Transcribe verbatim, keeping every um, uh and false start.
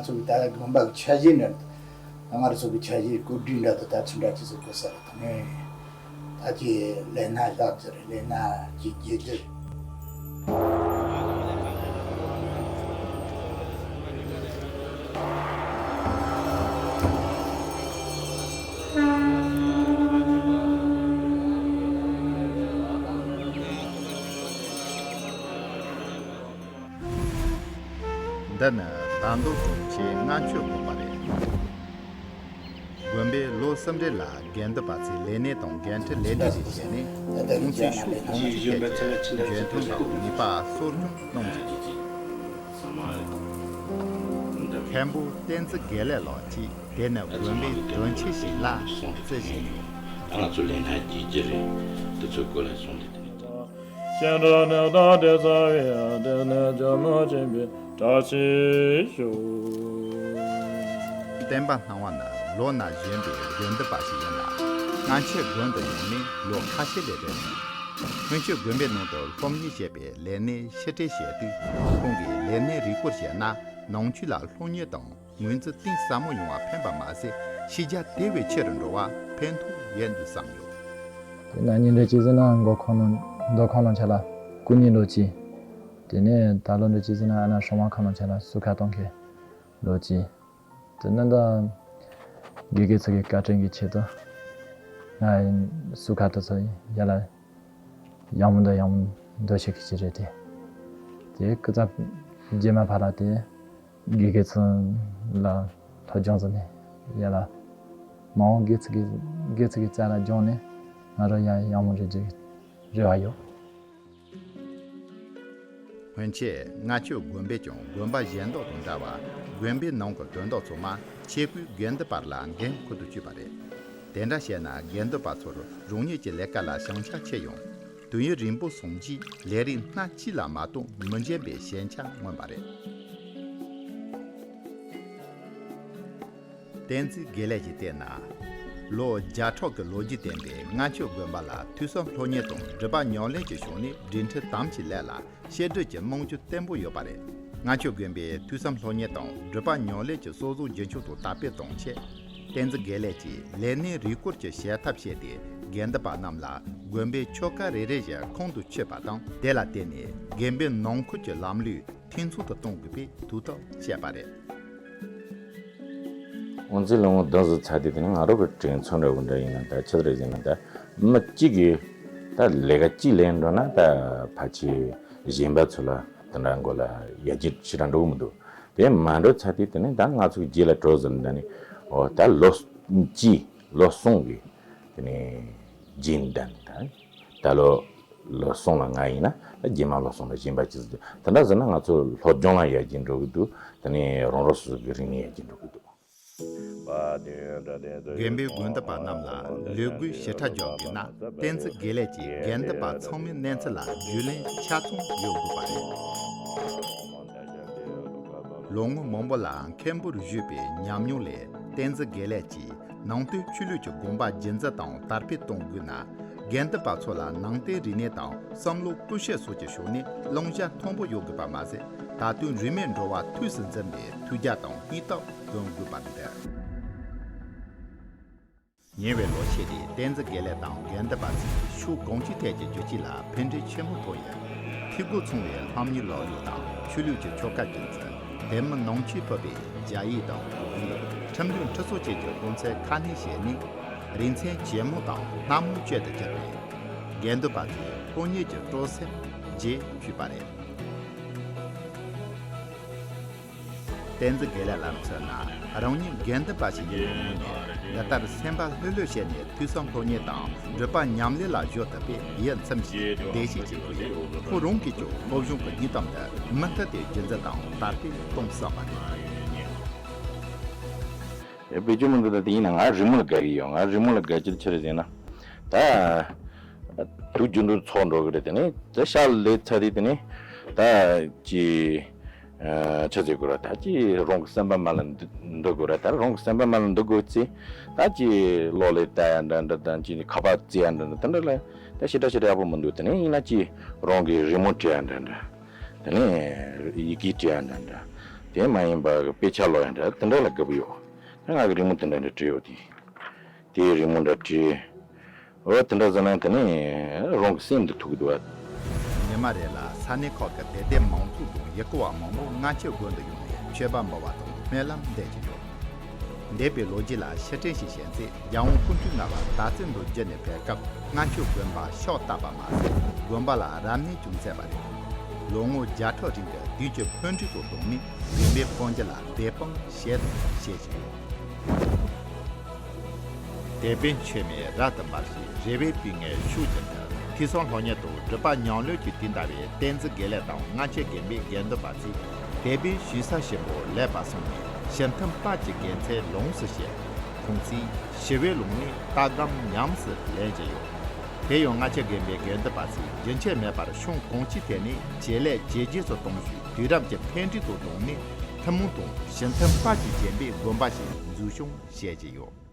ཚོ་གི་ད་དགོན་པ་གི་འཆར་གཞི་འདྲ། ང་རང་ཚོ་གི་འཆར་གཞི་བཀོད་སྒྲིག་འདྲ་དང་ད་ཚོད་འདྲ་ཅི་ཟིག་དགོས་ས་རེད། ད་ནས་ད་ཀྱི་ལས་སྣ་ལྷག་ཙི་རེད། ལས་སྣ་ཀྱི་རྒྱས་འགྱུར། འདི་ནི་ད་མདོ་གྲོང་ཁྱེར་ལྔ་མཆོད་དགོན་པ་རེད། དགོན་པས་ལོ་གསུམ་རེ་ལ་དགེ་འདུན་པ་ཚོའི་ལས་སྣེ་དང་འགན་འཁྲི་ལས་སྒྲིག་རེ་བྱས་ནས། ཁོང་ཚོས་ཕྱོགས་གང་ཅིའི་ཐད་ཀྱི་འཇོན་ཐང་དང་ནུས་པ་གསོ་སྐྱོང་གནང་བཞིན་ཡོད། མཁན་པོ་བསྟན་འཛིན་དགེ་ལེགས་ལགས་ཀྱིས་དེ་ནི་དགོན་པའི་དོན་ཆེན་ཞིག་ལ་བརྩི་བཞིན་ཡོད། ད་ང་ཚོ་ལས་སྣ་རྒྱས་རྒྱུ་རེད། དེ་ཚོའི་སྐོར་ལ་གསུངས་ཏེ། དེ་ནི་ད། སྤྱན་རས་གཟིགས་དང་དེ་ཚ་བའི་དེ་ནི་ཇོ་མོ་ཆེན་པོའི་བཀྲ་ཤིས་ཤོག། བསྟན་པ་སྣང་བ་ནི་ལོ་ན་གཞོན་པའི་དགེ་འདུན་པ་ཞིག་ཡིན་ལ། ལྔ་མཆོད་དགོན་དུ་ཡོང་ནས་ལོ་ཁ་ཤས་ལས་རེད། སྔོན་ཆད་དགོན་པའི་ནང་དུ་སློབ་གཉེར་བྱེད་པའི་ལས་སྣེ་ཕྱིར་སྤྲད་བྱས་དུས། ཁོང་གིས་ལས་སྣེ་རིགས་སྐོར་བྱས་ན་ནང་ཆོས་ལ་སློབ་གཉེར་དང་ངོས་འཛིན་གཏིང་ཟབ་མོ་ཡོང་བ་ཕན་པ་མ་ཟད། ཤེས་རྒྱ་དེ་བས་ཆེ་རུ་འགྲོ་བ་ཕན་ཐོགས་ཡོད་འདུག་བསམ་ཡོད། དེ་ན་ཉིན་རེ་ཅི་ཟེར་ན་མགོ་ཁང་ནང་མདོ་ཁང་ནང་ཆ་ལ་སྐུ་ཉིད་ལོ་གཅིག། དེ་ནས་ད་ལོ་འདི་ཅི་ཟེར་ན་ཨ་ན་ཧྲོང་མ་ཁང་ནང་ཆ་ལ་སུ་ཁ་གཏོང་མཁན་ལོ་གཅིག། དེ་ནས་ད་དགེ་རྒན་ཚོ་གི་བཀའ་དྲིན་གྱི་ཆེད་དུ་ང་སུ་ཁ་དེ་ཚོ་ཡ་ལ་ཡག་མོ་འདུག་ཡག་མོ་འདུག་ཤེས་ཀྱི་ཅི་རེད་དེ། དེ་སྐུ་ཚབ་རྗེས་མ་ཕར་ལ་དེ། དགེ་རྒན་ཚོ་ལ་སློབ་སྦྱོང་བྱས་ནས་ཡ་ལ་མ་འོངས་དགེ་ཚུལ་གྱི་དགེ་ཚུལ་གྱི་རྩ་ལ་སྦྱངས་ནས་ང་རང་ཡང་ཡག་མོ་རེད་ཅེས་རེ་བ་ཡོད། སྔོན་ཆད་ལྔ་མཆོད་དགོན་པས་ཀྱང་དགོན་པ་གཞན་དག་དང་འདྲ་བར་དགོན་པའི་ནང་གི་དོན་དག་ཚང་མ་ཆེད་སྐུའི་དགེ་འདུན་པ་ལ་འགན་འཁུར་དུ་བཅུག་པ་རེད། དེ་འདྲ་བྱས་ན་དགེ་འདུན་པ་ཚོར་རང་ཉིད་ཀྱི་ལས་ཀ་ལ་བྱང་ཆ་ཆེ་ཡང་། དུས་ཡུན་རིང་པོ་སོང་རྗེས་ལས་རིགས་སྣ་གཅིག་ལ་མ་གཏོགས་མི་འཇོན་པའི་ཞན་ཆ་མངོན་པ་རེད། བསྟན་འཛིན་དགེ་ལེགས་ཀྱིས་བལྟས་ན། ལོ་བརྒྱ་ཕྲག་གི་ལོ་རྒྱུས་ལྡན་པའི་ལྔ་མཆོད་དགོན་པ་ལ་ཐོས་བསམ་སློབ་གཉེར་དང་སྒྲུབ་པ་ཉམས་ལེན་གྱི་ཕྱོགས་ནས་སྒྲིག་ཁྲིམས་དམ་གྱི་ལས་ལ་བཤད་སྒྲུབ་ཀྱི་རྨང་གཞི་བརྟན་པོ་ཡོད་པ་རེད། ལྔ་མཆོད་དགོན་པའི་ཐོས་བསམ་སློབ་གཉེར་དང་སྒྲུབ་པ་ཉམས་ལེན་གྱི་སྲོལ་བཟོ་རྒྱུན་འཁྱོངས་དང་དར་སྤེལ་གཏོང་ཆེད། བསྟན་འཛིན་དགེ་ལེགས་ཀྱིས་ལས་སྣེ་རིགས་སྐོར་གྱི་བྱེད་ཐབས་སྤྱད་དེ་དགེ་འདུན་པ་རྣམས་ལ་དགོན་པའི་ཆོ་ག་རེ་རེ་བཞིན་ཁོང་དུ་ཆུད་པ་དང་། དེ་ལ་བརྟེན་ནས་དགོན་པའི་ནང་ཁུལ་གྱི་ལམ་ལུགས་འཐུས་ཚང་དུ་གཏོང་དགོས་པའི་ཐུགས་ཐག་བཅད་པ་རེད། དབུ་མཛད་ལོ་ངོ་བདུན་ཙམ་ཚར་དུས་དེ་ནས་ང་རང་གི་དྲན་ཚོད་འདྲ་བོ་འདྲ་ཡིན་ན་ད་ཆི་ཟིག་རེད་ཟེར་ན། ད་མི་གཅིག་གིས་ད་ལས་ཀ་གཅིག་ལས་འགྲོ་ན་ད་ཕལ་ཆེར་གཞན་པ་ཚོ་ལ་དེ་འདྲ་མགོ་ལ་ཡར་རྒྱས་ཞེ་དྲག་འགྲོ་གི་མི་འདུག་དེ་མ་འགྲོ་ཚར་དུས་དེ་ནས་ད་ང་ཚོ་གི་རྗེས་ལ་འགྲོ་ཟེར་ན། ད་ནི་འོ་ད་ལོ་གཅིག་ལོ་གསུམ་གི་དེ་ནས་རྗེས་ཟླ་ནས་ད་ད་ལོ་ལོ་གསུམ་ལ་ང་ཡིན་ན་ད་རྗེས་མ་ལོ་གསུམ་ལ་གཞན་པ་ཅི་ཟེར། དེ་འདྲ་ཟེར་ན་ང་ཚོ་སློབ་སྦྱོང་ལ་ཡར་རྒྱས་འགྲོ་གི་འདུག་དེ་ནས་རང་རང་སོ་སོ་གི་རིག་གནས་ཡར་རྒྱས་འགྲོ་གི་འདུག་དགོན་པའི་དགོན་སྡེ་པ་རྣམས་ལ་ལས་བགོས་ཞེ་དྲག་རྒྱག་དགོས་ན། བསྟན་འཛིན་དགེ་ལེགས་ཀྱིས་དགོན་སྡེ་པ་ཚང་མའི་གནས་ཚུལ་ལ་རྒྱུས་ལོན་ཆ་ཚང་ཡོད་དགོས་པ་རེད། ལོ་ངོ་མང་པོ་ལ་མཁན་པོར་བཞུགས་པའི་ཉམས་མྱོང་ལས། བསྟན་འཛིན་དགེ་ལེགས་ཀྱིས་ནང་བསྟན་ཆོས་ལུགས་ཀྱི་དགོངས་པ་རྒྱུན་འཛིན་དང་དར་སྤེལ་གཏོང་དགོས་ན། དགོན་སྡེ་པ་ཚོ་ལ་ནང་བསྟན་རིག་གནས་དང་བསམ་བློ་ཀུན་ཤེས་སོགས་ཀྱི་ཕྱོགས་ནས་བླང་བྱ་མཐོན་པོ་ཡོད་དགོས་པ་མ་ཟད། ད་དུང་རིས་མེད་འགྲོ་བ་དུས་སུ་འཛིན་པའི་ཐུགས་རྒྱ་དང་སྙིང་སྟོབས་འདོན་དགོས་པ་འདི། ཉེ་བའི་ལོ་ཤས་རིང་བསྟན་འཛིན་དགེ་ལེགས་དང་དགོན་སྡེ་པ་ཚོས་ཕྱོགས་གང་ཅིའི་ཐད་ཀྱི་བསྒྱུར་བཅོས་ལ་ཕན་འབྲས་ཆེན་པོ་ཐོགས་ཡོད། འཐུས་སྒོ་ཚང་བའི་ལྷམ་གཉེར་ལག་ལུགས་དང་ཆོས་ལུགས་ཀྱི་ཆོ་ག་རྒྱུན་འཛིན། དེ་མིན་ནང་ཆོས་ཕུད་པའི་རྒྱ་ཡིག་དང་གུར་ཡིག། ཁྲིམས་ལུགས་ཁྲིམས་སྲོལ་བཅས་ཀྱི་དགོངས་ཚུལ་ཁ་སྣོན་བྱས་ནས། རིག་ཚན་ཇེ་མང་དང་སྣ་མང་བཅོས་སུ་བསྒྱུར་ཏེ། དགོན་སྡེ་པ་ཚོའི་སློབ་གཉེར་གྱི་སྤྲོ་སེམས་རྒྱས་བཅུག་པ་རེད། བསྟན་འཛིན་དགེ་ལེགས་ལ་མཚོན་ན། རང་ཉིད་དགེ་འདུན་པ་ཞིག་ཡིན་པའི་ངོས་ནས། འདི་ལྟར་སེམས་པ་ལྷོད་ལྷོད་བྱས་ནས་ཐོས་བསམ་སློབ་གཉེར་དང་སྒྲུབ་པ་ཉམས་ལེན་ལ་གཞོལ་ཐུབ་པའི་ཡིད་ཚིམ་ཞིང་བདེ་སྐྱིད་ཅིག་དགོས། ཁོ་རང་གིས་ཀྱང་སློབ་སྦྱོང་གི་སྙིང་སྟོབས་འདི་མུ་མཐུད་དེ་རྒྱུན་འཛིན་དང་དར་སྤེལ་གཏོང་བསམ་པ་རེད། བེད་སྤྱོད་མི་འདུག་ད་དེ་ཡིན་ན་ང་རི་མོ་ལ་དགའ་གི་ཡོད། ང་རི་མོ་ལ་དགའ་རྒྱུ་ཆི་རེད་ཟེར་ན། ད་དུས་རྒྱུན་དུ་ཚོགས་འགྲོ་གི་རེད། དེ་ནས་ད་ཤག་ལས་ཚར་དུས་དེ་ནས་ད་ཅི། ཨ། ཆི་ཟེར་དགོས་རེད། ད་ཅི་རང་གི་སེམས་པ་མ་ལ་འདུ་འདུག་དགོས་རེད། ད་རང་གི་སེམས་པ་མ་ལ་འདུག་དགོས་ཚེ། ད་ཅི་གློག་ལས་ལྟ་ཡ་འདྲ་འདྲ་དང་། ཅི་ཁ་པར་རྩེ་ཡ་འདྲ་འདྲ་དེ་འདྲ་ལ་ད་ཞེ་དྲག་ཞེ་དྲག་ཡག་པོ་མི་འདུག་དེ་ནས་ཡིན་ན་ཅི་རང་གི་རི་མོ་བྲིས་ཡ་འདྲ་འདྲ། དེ་ནས་ཡི་གེ་བྲིས་ཡ་འདྲ་འདྲ། དེ་མ་ཡིན་པ་གི་དཔེ་ཆ་ཀློག་ཡ་འདྲ་དེ་འདྲ་ལ་དགའ་པོ་ཡོད། ད་ང་གི་རི་མོ་དེ་འདྲ་འདྲ་བྲིས་ཡོད་དེ། དེའི་རི་མོ་འདྲ་བྲིས། འོ་དེ་འདྲ་ཟེར་ན་དེ་ནི་རང་གི་སེམས་འདི་ཐུག་གི་འདུག་ཨ། ཉི་མ་རེ་ལ་ས་གནས་ཁག་གི་དད་ལྡན་མང་ཚོགས་དང་ཡུལ་སྐོར་བ་མང་པོ་རྔ་ཆབ་དགོན་དུ་ཡོང་ནས་མཆོད་པ་འབུལ་བ་དང་སྨོན་ལམ་འདེབས་ཀྱི་ཡོད། འདས་པའི་ལོ་རྒྱུས་ལ་ཕྱིར་དྲན་ཞིག་བྱས་ཚེ། རྒྱལ་དབང་སྐུ་ཕྲེང་ལྔ་པ་དར་རྩེ་མདོ་བརྒྱུད་ནས་ཕེབས་སྐབས་རྔ་ཆབ་དགོན་པར་ཕྱག་བཏབ་པ་མ་ཟད། དགོན་པ་ལ་རབ་གནས་ཀྱང་མཛད་པ་རེད། ལོ་ངོ་བརྒྱ་ཕྲག་རིང་གི་དུས་ཀྱི་འཕོ་འགྲོས་དང་བསྡོངས་ནས་དགོན་པའི་དཔལ་འབྱོར་ལ་འབད་འབུངས་བྱས་དང་བྱེད་བཞིན་ཡོད། དད་པའི་མཆོད་མེ་རབ་ཏུ་འབར་ཞིང་རེ་བའི་སྤུན་ངན་ཤུགས་ཀྱིས་འཐུལ། ཐོས་བསམ་སློབ་གཉེར་དང་སྒྲུབ་པ་ཉམས་ལེན་གྱི་དུས་འདའ་བའི་བསྟན་འཛིན་དགེ་ལེགས་དང་རྔ་ཆབ་དགོན་པའི་དགེ་འདུན་པ་ཚོས་དད་པའི་ཞུ་ས་ཆེན་པོ་ལེགས་པར་བསྲུངས་ནས་ཞི་མཐུན་དཔལ་གྱི་དགེ་མཚན་ལོངས་སུ་སྤྱད། ཁོང་ཚོས་ཞི་བའི་ལུང་ནས་ལྟ་སྒོམ་ཉམས་སུ་ལེན་བཞིན་ཡོད། དེ་ཡང་རྔ་ཆབ་དགོན་པའི་དགེ་འདུན་པ་ཚོས་རྒྱུན་ཆད་མེད་པར་ཤང་གང་ཅིའི་ཐད་ནས་ཇེ་ལེགས་ཇེ་རྒྱས་སུ་གཏོང་ཞིང་དུས་རབས་ཀྱི་འཕེལ་འགྲིབ་དང་བསྡོངས་ནས་ཐུན་མོང་དང་ཞི་མཐུན་དཔལ་གྱིས་བརྒྱན་པའི་དགོན་པ་ཞིག་འཛུགས་སྐྱོང་བྱེད་ཀྱི་ཡོད།